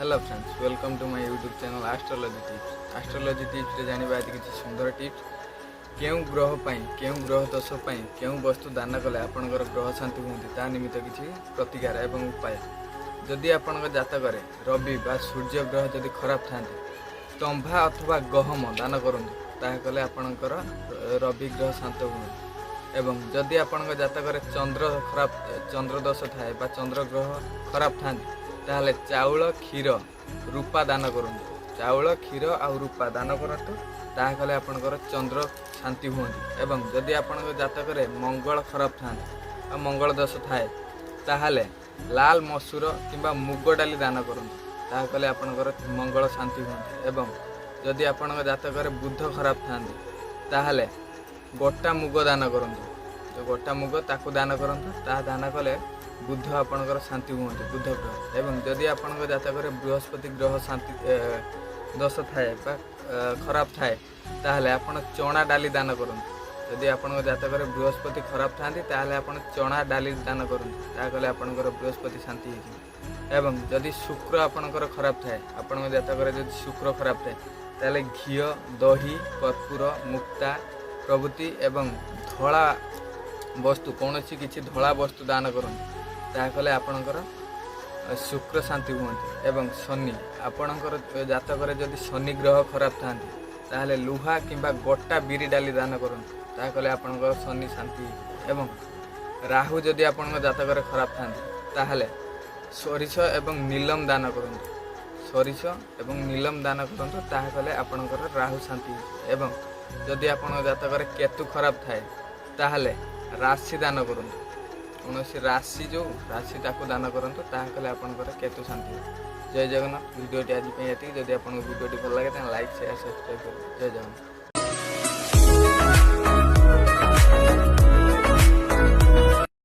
Hello friends, welcome to my YouTube channel Astrology Tips. Astrology ଟିପ୍ସରେ ଜାଣିବା ଆଜି କିଛି ସୁନ୍ଦର tips. କେଉଁ ଗ୍ରହ ପାଇଁ, କେଉଁ ଗ୍ରହ ଦୋଷ ପାଇଁ କେଉଁ ବସ୍ତୁ ଦାନ କଲେ ଆପଣଙ୍କର ଗ୍ରହ ଶାନ୍ତି ହୁଅନ୍ତି, ତା ନିମିତ୍ତ କିଛି ପ୍ରତିକାର ଏବଂ ଉପାୟ। ଯଦି ଆପଣଙ୍କ ଜାତକରେ ରବି ବା ସୂର୍ଯ୍ୟ ଗ୍ରହ ଯଦି ଖରାପ ଥାନ୍ତି, ତମ୍ଭା ଅଥବା ଗହମ ଦାନ କରନ୍ତୁ। ତାହା କଲେ ଆପଣଙ୍କର ରବି ଗ୍ରହ ଶାନ୍ତ ହୁଅନ୍ତି। ଏବଂ ଯଦି ଆପଣଙ୍କ ଜାତକରେ ଚନ୍ଦ୍ର ଖରାପ, ଚନ୍ଦ୍ର ଦୋଷ ଥାଏ ବା ଚନ୍ଦ୍ର ଗ୍ରହ ଖରାପ ଥାନ୍ତି, ତାହେଲେ ଚାଉଳ, କ୍ଷୀର, ରୂପା ଦାନ କରନ୍ତୁ। ଚାଉଳ, କ୍ଷୀର ଆଉ ରୂପା ଦାନ କରନ୍ତୁ। ତାହା କଲେ ଆପଣଙ୍କର ଚନ୍ଦ୍ର ଶାନ୍ତି ହୁଅନ୍ତି। ଏବଂ ଯଦି ଆପଣଙ୍କ ଜାତକରେ ମଙ୍ଗଳ ଖରାପ ଥାନ୍ତି ଆଉ ମଙ୍ଗଳ ଦୋଷ ଥାଏ, ତାହେଲେ ଲାଲ ମସୁର କିମ୍ବା ମୁଗ ଡାଲି ଦାନ କରନ୍ତୁ। ତାହା କଲେ ଆପଣଙ୍କର ମଙ୍ଗଳ ଶାନ୍ତି ହୁଅନ୍ତି। ଏବଂ ଯଦି ଆପଣଙ୍କ ଜାତକରେ ବୁଧ ଖରାପ ଥାନ୍ତି, ତାହେଲେ ଗୋଟା ମୁଗ ଦାନ କରନ୍ତୁ। ଯେଉଁ ଗୋଟା ମୁଗ, ତାକୁ ଦାନ କରନ୍ତୁ। ତାହା ଦାନ କଲେ ବୁଧ ଆପଣଙ୍କର ଶାନ୍ତି ହୁଅନ୍ତି, ବୁଧ ଗ୍ରହ। ଏବଂ ଯଦି ଆପଣଙ୍କ ଜାତକରେ ବୃହସ୍ପତି ଗ୍ରହ ଶାନ୍ତି ଦୋଷ ଥାଏ ବା ଖରାପ ଥାଏ, ତାହେଲେ ଆପଣ ଚଣା ଡାଲି ଦାନ କରନ୍ତୁ। ଯଦି ଆପଣଙ୍କ ଜାତକରେ ବୃହସ୍ପତି ଖରାପ ଥାନ୍ତି, ତାହେଲେ ଆପଣ ଚଣା ଡାଲି ଦାନ କରନ୍ତୁ। ତାହା କଲେ ଆପଣଙ୍କର ବୃହସ୍ପତି ଶାନ୍ତି ହେଇଯିବ। ଏବଂ ଯଦି ଶୁକ୍ର ଆପଣଙ୍କର ଖରାପ ଥାଏ, ଆପଣଙ୍କ ଜାତକରେ ଯଦି ଶୁକ୍ର ଖରାପ ଥାଏ, ତାହେଲେ ଘିଅ, ଦହି, କର୍ପୂର, ମୁକ୍ତା ପ୍ରଭୃତି ଏବଂ ଧଳା ବସ୍ତୁ, କୌଣସି କିଛି ଧଳା ବସ୍ତୁ ଦାନ କରନ୍ତୁ। ତାହା କଲେ ଆପଣଙ୍କର ଶୁକ୍ର ଶାନ୍ତି ହୁଅନ୍ତି। ଏବଂ ଶନି, ଆପଣଙ୍କର ଜାତକରେ ଯଦି ଶନି ଗ୍ରହ ଖରାପ ଥାନ୍ତି, ତାହେଲେ ଲୁହା କିମ୍ବା ଗୋଟା ବିରି ଡାଲି ଦାନ କରନ୍ତୁ। ତାହା କଲେ ଆପଣଙ୍କର ଶନି ଶାନ୍ତି ହେଇଯିବ। ଏବଂ ରାହୁ ଯଦି ଆପଣଙ୍କ ଜାତକରେ ଖରାପ ଥାନ୍ତି, ତାହେଲେ ସୋରିଷ ଏବଂ ନୀଲମ ଦାନ କରନ୍ତୁ। ସୋରିଷ ଏବଂ ନୀଲମ ଦାନ କରନ୍ତୁ। ତାହା କଲେ ଆପଣଙ୍କର ରାହୁ ଶାନ୍ତି ହେଇଯିବ। ଏବଂ ଯଦି ଆପଣଙ୍କ ଜାତକରେ କେତୁ ଖରାପ ଥାଏ, ତାହେଲେ ରାଶି ଦାନ କରନ୍ତୁ। କୌଣସି ରାଶି, ଯେଉଁ ରାଶି, ତାକୁ ଦାନ କରନ୍ତୁ। ତାହା କଲେ ଆପଣଙ୍କର କେତୁ ଶାନ୍ତି ହେବ। ଜୟ ଜଗନ୍ନାଥ। ଭିଡ଼ିଓଟି ଆଜି ପାଇଁ ଏତିକି। ଯଦି ଆପଣଙ୍କୁ ଭିଡ଼ିଓଟି ଭଲ ଲାଗେ, ତାହେଲେ ଲାଇକ୍, ସେୟାର, ସବସ୍କ୍ରାଇବ୍ କରିବେ। ଜୟ ଜଗନ୍ନାଥ।